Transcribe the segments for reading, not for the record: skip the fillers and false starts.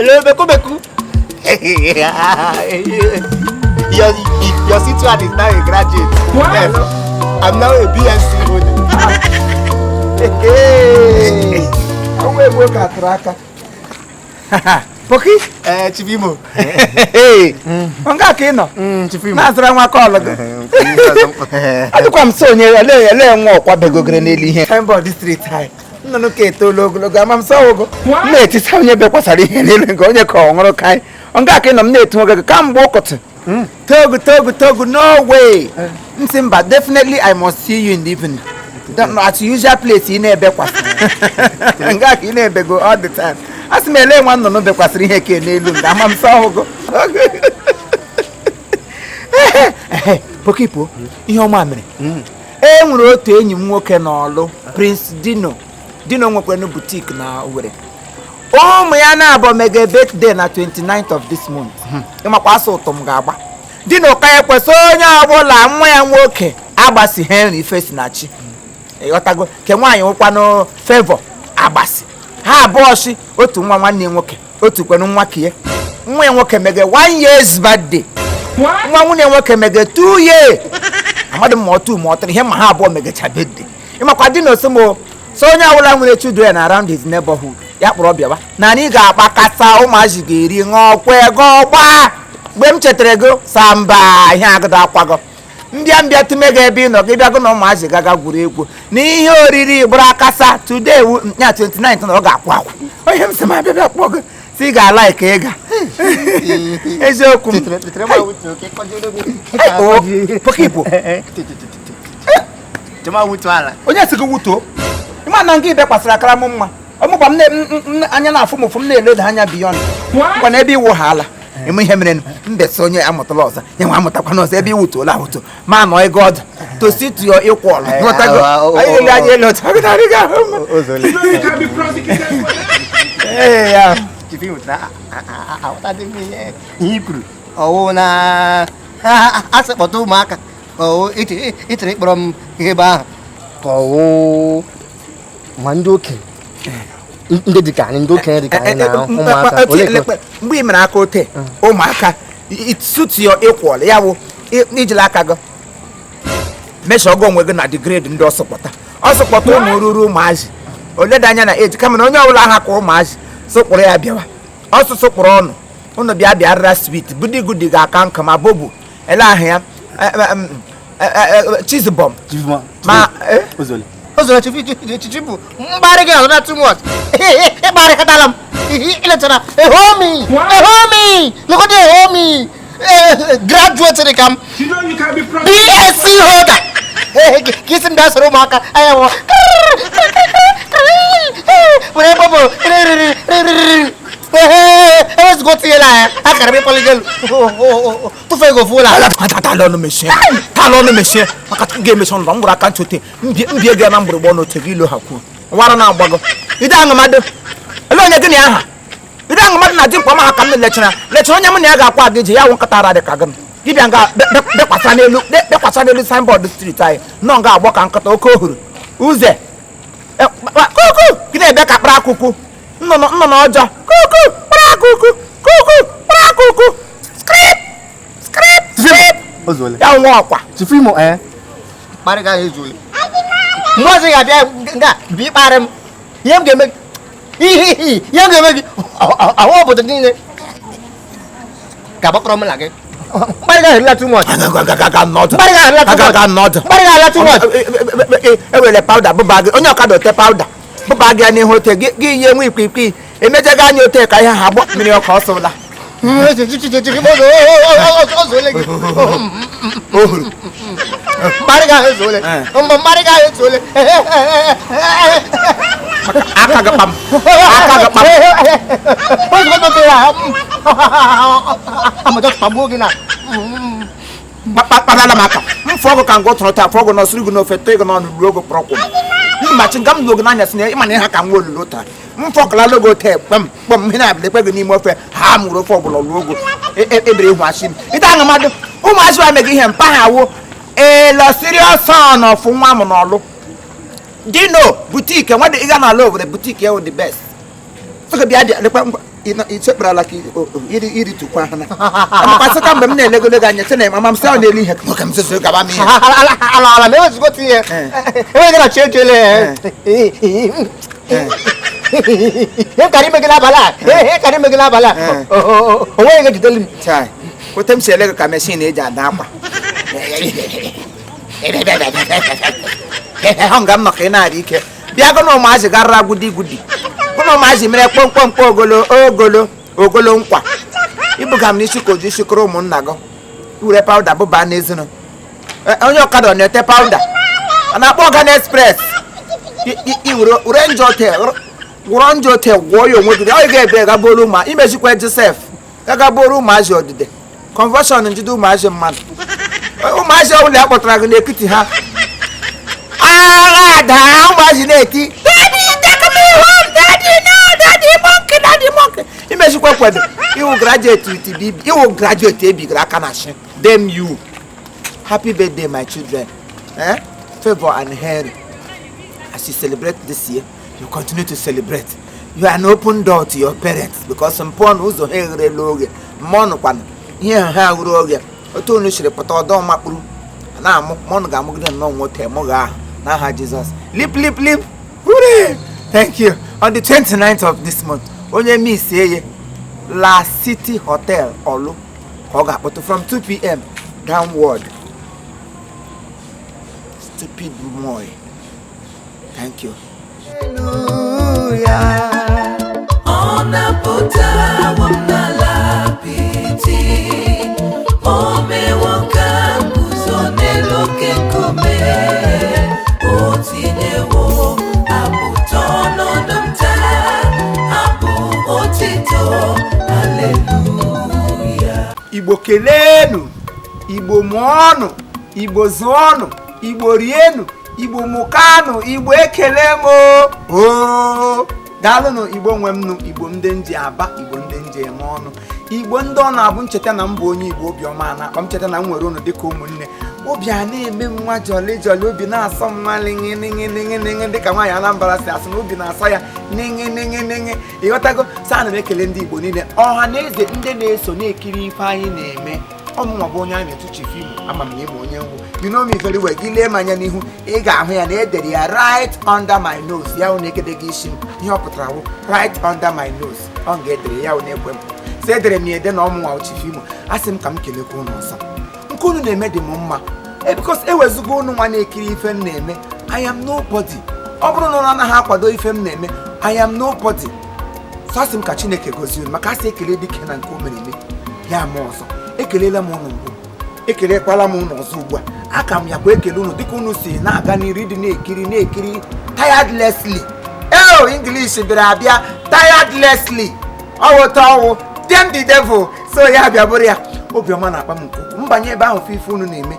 Hello, beku beku. Your C2 is now a graduate. What? Yes, I'm now a BSc holder. Hey! Ọnwa egwu ka atụrụ aka. Poki? Eh, Chief Imo. Nga ka ị nọ? Chief Imo. Na-azụra nwa call gị. Adịkwa m so onye ele ele nwa ọkwa begogere n'elu ihe. Signboard street anyị. Nnụnụ ka etolu ogologo ama m sọ ogo. M na-etisa onye bekwasara ihe n'elu nke onye ka ọ ṅụrụ ka anyị. Nga ka ị nọ m na-etu nwoke gị kamgbe ụkọtụ. Togu togu togu, no way. M sị mba, definitely I must see you in the evening. Don't know, at usual place ị na-ebekwasị. Nga ka ị na-ebego all the time. A sị m ele nwa nnụnụ bekwasịrị ihe ke n'elu nga ama m sọ ogo. Pokipo, ihe ọma mere. E nwere otu enyi m nwoke n'ọlụ, Prince Dino. Dino nwekwara boutique na Owerri. Ụmụ ya na-abụ mega birthday na 29th of this month. Ịmakwa asụ ụtọ m ga-agba. Dino ka ekwesị onye ọbụla nwa ya nwoke agbasi Henry Ifesinachi. Ịghọtago ke nwaanyị nwekwanụ Favor agbasi. Ha abụọ si otu nwa nwanne ya nwoke, otu kwenụ nwa kie. Nwa ya nwoke mege 1 year's birthday. What? Nwa nwunye nwoke mege 2 years. Amadị m ma ọ 2 ma ọ 3, ihe ma ha abụọ megecha birthday. Ịmakwa di na osimo so onye ọbụla nwere children around his neighborhood ya kpọrọ bịawa na anyị ga-akpakọta ụmụazị ga-eri ṅụọ kwe gụọ gbaa. Mgbe m chetara ego samba ihe agụda akwago mbịa mbịa tume gị ebe ị nọ gị bịago na ụmụazị gaga gwuru egwu na ihe oriri gbara akasa today ya 29 na ọ ga-akwụ akwụ. Onye m sị m abịa bịa kpọọ gị si ị ga-ala ka ị ga eziokwu m. Pokipo, onye sị gị wutuo ịma na nga ibe kwasịrị akara m mma ọmụkwa m anya na-afụ m ụfụ m na-eleda anya beyond. What? Ngwa na ebe iwu ha ala eme ihe mere mbesa onye amụtala ọzọ ya nwa amụtakwana ọzọ ebe iwutuola awụtu ma nọ ego ọdụ to sit to your equal. Ghọtago? Anyị ele anya elu otu agụta adịghị ahụ mma. You know you can be prosecuted for that. Ee, ya. Chief Imo, na aghọtadị m ihe i kwuru. Ọwụ na asị kpọta ụmụaka ọwụ ịtịrị ịkpọrọ m ebe ahụ ka ọwụ ma ndị okenye ndị dị ka anyị, ndị okenye dị ka anyị na ụmụaka ole ka Mgbe ị mere aka ote ụmụaka, it suits your equal, ya bụ ijila aka gị meshọ ọgụ onwe gị na the grade ndị ọsọkpọta ọsọkpọta ụmụ ruru ụmụazị oleda anya na eji kama na onye ọbụla ha ka ụmụazị sụkpụrụ ya bịawa ọsụsụ kpụrụ ọnụ ụnụ bịa bịarịra sweet gudi ga-aka nka ma bobu ele ahụ ya chizibom ma Ozole. Ozole, Chief, bụ mkparị gị na too much. Ịkparịkọtala m. Ịlechara ehomi ehomi lekọta ehomi graduate dị ka m. You know you can be prosecuted. BSc holder. Ka isi m bịa soro ụmụaka anya wụ were bọbụ ewezugo tinyela ya akara m ịkpọlite elu tụfu ego fuola. Tala ọnụ mechie, tala ọnụ mechie, maka ga-emechi ọnụ m gwara aka ntị ote mbie gị na mgbịrịgba ọnụ ote gị ilo ha kwuo nwara na-agbago ide aṅụ mmadụ ele onye gị na aha ide aṅụ mmadụ na di mkpa ma ka m lechara lechara onye mụ na ya ga-akwa aga ije ya wụ nkata ara dị ka gị gị bịa nga bekwasa n'elu bekwasa n'elu signboard street anyị nọ nga agbọ ka nkata oke ohuru uze kuku gị na-ebe ka kpara akụkụ nnụnụ nnụnụ ọjọọ kuku kpara akụkụ kuku kpara akụkụ script script script. Ozole. Ya nwa ọkwa. Chief Imo, mkparị gị ahụ ezuole. Mgbe ọzọ ị ga-abịa nga bụ ịkparị m ihe m ga-eme gị ihe m ga-eme gị ahụ obodo niile ga-agbakọrọ m na gị. Mkparị gị ahụ erila too much. Agaga n'ọdụ. Mkparị gị ahụ erila too much. Agaga n'ọdụ. Mkparị gị ahụ erila too much. Ewere powder bụba gị onye ọkada ote powder bụba gị ya n'ihu ote gị gị yie nwa ikwikwii emejega anya ote ka ihe ha agbọ mmiri ọkụ ọsụla. Ozuole gị. Mkparị gị ahụ ezuole. Mkparị gị ahụ ezuole. Aka gị kpam, aka gị kpam. Ozugbo ote ya amajọ kpagbuo gị na Kpadala m aka m fụọ gị ka ngwa tụrụ taa fụọ gị n'ọsịrị gị n'ofe tụọ gị n'ọnụ ruo oge kpọrọkwụ m mmachi nga m lụ gị n'anya sị na ịma na ịha ka nwa olulu taa m fọkọlala oge ote kpam kpam ihe na-abịa ekwe gị n'ime ofe ha mụrụ ofe ọbụla lụọ ogo ebere ihu asị m ịta aṅụ mmadụ ụmụazị wa meghị ihe mpa ha wụ elo serious son of nwa m n'ọlụ Dino boutique nwa ịga n'ala Owerri boutique ya wụ the best. Sị gị bịa bịa lekwa ngwa. Ichekparala ka iritukwa ha na amakwasị ka mgbe m na-elegole gị anya chena mama m sị ọ na-ele ihe nwoke m zụzụ gaba m ihe. Ala ala ma ewezugo otu ihe enweghị na chi ejele ihe kara ime gị n'abalị a, ihe kara ime gị n'abalị a, o nweghị ga-ejideli m. Chai, ote m si ele gị ka machine eji ada akwa hụ nga m nọ ka ị na-arị ike bịa gụ na ụmụazị garara gudi gudi, gụ na ụmụazị mere kpọmkpọmkpọ ogolo ogolo ogolo nkwa ibuga m n'isi ka oju sikọrọ ụmụnna gị were powder bụba n'ezinụ. Onye ọkada ọ na-ete powder a na-akpọ Organ Express. Were njọ wụrọ njọ ote gwụọ ya onwe gị. Ọ ga-ebe gaboro ụmụ imezikwa Joseph gagaboro ụmụazị odide conversion njide ụmụazị mmadụ ụmụazị ọbụla ya kpọtara gị n'ekiti ha agha daa ụmụazị na-eti daddy take me home, daddy no, daddy monkey, daddy monkey. Imezikwa kwado iwu graduate with BB, iwu graduate ebigara aka na shi. Damn you. Happy birthday, my children, eh? Favor and Henry, as you celebrate this year, you continue to celebrate. You are an open door to your parents because mpụ na ụzọ ha egherela oghe mmụọ nụkwanụ ihe ha ghere oghe otu unu siri pụta ọdọ makpuru na-amụ mọnụ ga-amụgide nnọọ nwoke mụ ga ahụ n'aha Jizọs. Lip lip lip hooray. Thank you. On the 29th of this month, onye miss eye La City Hotel Olu ka ọ ga-akpọtụ from 2 p.m. downward. Stupid boy. Thank you. Ọ napụtawo m n'ala apịtị, o mewo ka m guzo n'elu oke nkume, o tinyewo abụ ụtọ n'ọnụ m taa, abụ otito, haleluya. Igbo keleenụ, Igbo mụọnụ, Igbo zụọnụ, Igbo rienụ, Igbo mụkanụ, Igbo ekele m o. Daalụnụ Igbo nwe m nụ, Igbo ndị nji aba, Igbo ndị nji eme ọnụ, Igbo ndị ọ na-abụ ncheta na mbụ onye Igbo obiọma na-akpa m cheta na m nwere unu dịka ụmụnne. Obi a na-eme m nwa jolly jolly, obi na-asọ m nwa lịghị lịghị lịghị lịghị dịka nwaanyị Anambra si asị na obi na-asọ ya nịghị nịghị nịghị. Ịghọtago? Sa ana m ekele ndị Igbo niile, ọha na eze ndị na-eso na-ekiri ife anyị na-eme. Ọmụnwa bụ onye a na-etu Chief Imo. Ama m na ịma onye ngwụ. You know me very well. Gị lee m anya n'ihu, ị ga-ahụ ya na edere ya right under my nose. Ya hụ na egede gị isi m ihe ọ pụtara wụ right under my nose. Ọ ga-edere ya hụ na-ekwe m sị edere m ya ede na ọmụnwa Chief Imo. A sị m ka m kelekwa unu ọzọ. Nke unu na-eme dị m mma e because ewezuga unu nwa na-ekiri ife m na-eme, I am nobody. Ọ bụrụ na unu anaghị akwado ife m na-eme, I am nobody. So asị m ka Chineke gozie unu maka asị ekele dike na nke o mere eme ya ma ọzọ. Ekelela m unu mbụ, ekelekwala m unu ọzọ ugbu a. Aka m yakwa ekele unu dịka unu si na-aga n'iru ịdị na-ekiri na-ekiri tiredlessly. Eo English bịara abịa tiredlessly ọwụta ọwụ damn the devil. So ya bịa bụrụ ya obiọma na-akpa m nke ukwuu mbanye ebe ahụ ife unu na-eme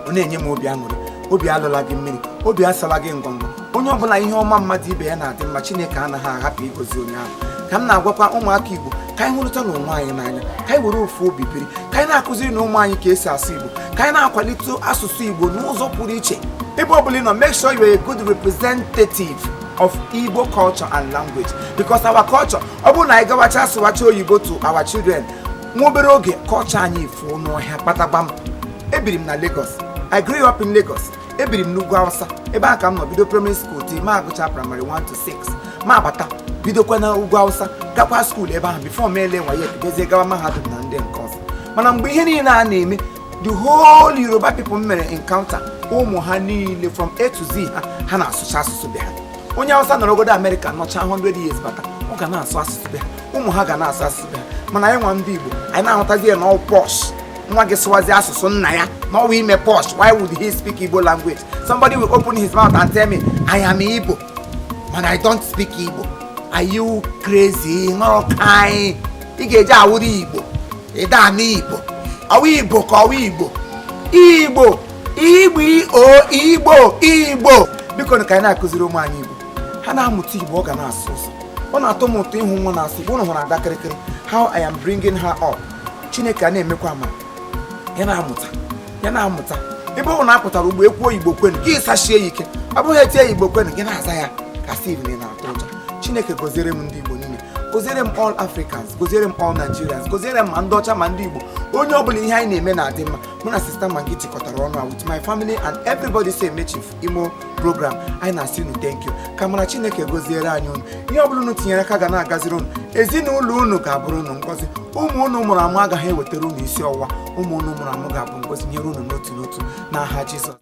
ọ na-enye m obi aṅụrị. Obi alụla gị mmiri, obi asala gị ngọngọ. Onye ọbụla ihe ọma mmadụ ibe ya na-adị mma, Chineke anaghị ahapụ ịgọzi onye ahụ. Ka m na-agwakwa ụmụaka Igbo ka anyị hụrụta n'onwe anyị n'anya, ka anyị were ofu obi biri, ka anyị na-akụziri na ụmụ anyị ka esi asụ Igbo, ka anyị na-akwalite asụsụ Igbo n'ụzọ pụrụ iche. Ebe ọ bụla ị nọ, make sure you are a good representative of Igbo culture and language, because our culture, ọ bụrụ na anyị gawacha asụwacha oyibo to our children, nwa obere oge culture anyị fuo n'ọhịa kpatakpam. Ebiri m na Lagos. I grew up in Lagos. Ebiri m n'ugwu Awụsa. Ebe a ka m nọ bido primary school till ma agụcha primary 1 to 6, ma abata bidokwa na ugwu Awụsa gakwa school ebe ahụ before m ele WAEC bezie gawa mahadum na ndị nke ọzọ. Mana mgbe ihe niile a na-eme, the whole Yoruba people m mere encounter, ụmụ ha niile from A to Z ha ha na-asụcha asụsụ be ha. Onye Awụsa nọrọgodo Amerịka nọcha 100 years bata, ọ ga na-asụ asụsụ be ha, ụmụ ha ga na-asụ asụsụ be ha. Mana anyị nwa ndị Igbo, anyị na-ahụtazi ya na ọ posh nwa gị sụwazi asụsụ nna ya na ọwa ime posh. Why would he speak Igbo language? Somebody will open his mouth and tell me, "I am Igbo, but I don't speak Igbo." Are you crazy? Ṅụrụ ka anyị ị ga-eji awụrụ Igbo ịda anụ Igbo ọwa Igbo ka ọwa Igbo Igbo Igbo o Igbo Igbo. Biko ka anyị na-akụziri ụmụ anyị Igbo, ha na-amụta Igbo, ọ ga na-asụ ụsọ. Ọ na-atọ m ụtọ ịhụ nwa na-asụ Igbo. Ụnụ hụrụ Ada kịrịkịrị, how I am bringing her up. Chineke a na-emekwa amara, ya na-amụta, ya na-amụta. Ebe ọ na-apụtara ugbo ekwuo Igbo kwenu, gị sachie ya ike. Ọ bụghị etie Igbo kwenu, gị na-aza ya ka Steve na na-atụ ụjọ. Chineke gọziere m ndị Igbo niile. Goziere m all Africans, goziere m all Nigerians, goziere m ma ndị ọcha ma ndị Igbo, onye ọbụla ihe anyị na-eme na-adị mma. Mụ na Sister Maggi jikọtara ọnụ a with my family and everybody say eme Chief Imo program. Anyị na-asị unu thank you. Ka mara Chineke goziere anyị unu. Ihe ọbụla unu tinyere aka ga na-agaziri unu. Ezinụlọ unu ga-abụrụ unu ngọzi. Ụmụ unu mụrụ amụ agaghị ewetara unu isi ọwụwa. Ụmụ unu mụrụ amụ ga-abụ ngọzi nyere unu n'otu n'otu n'aha Jizọs.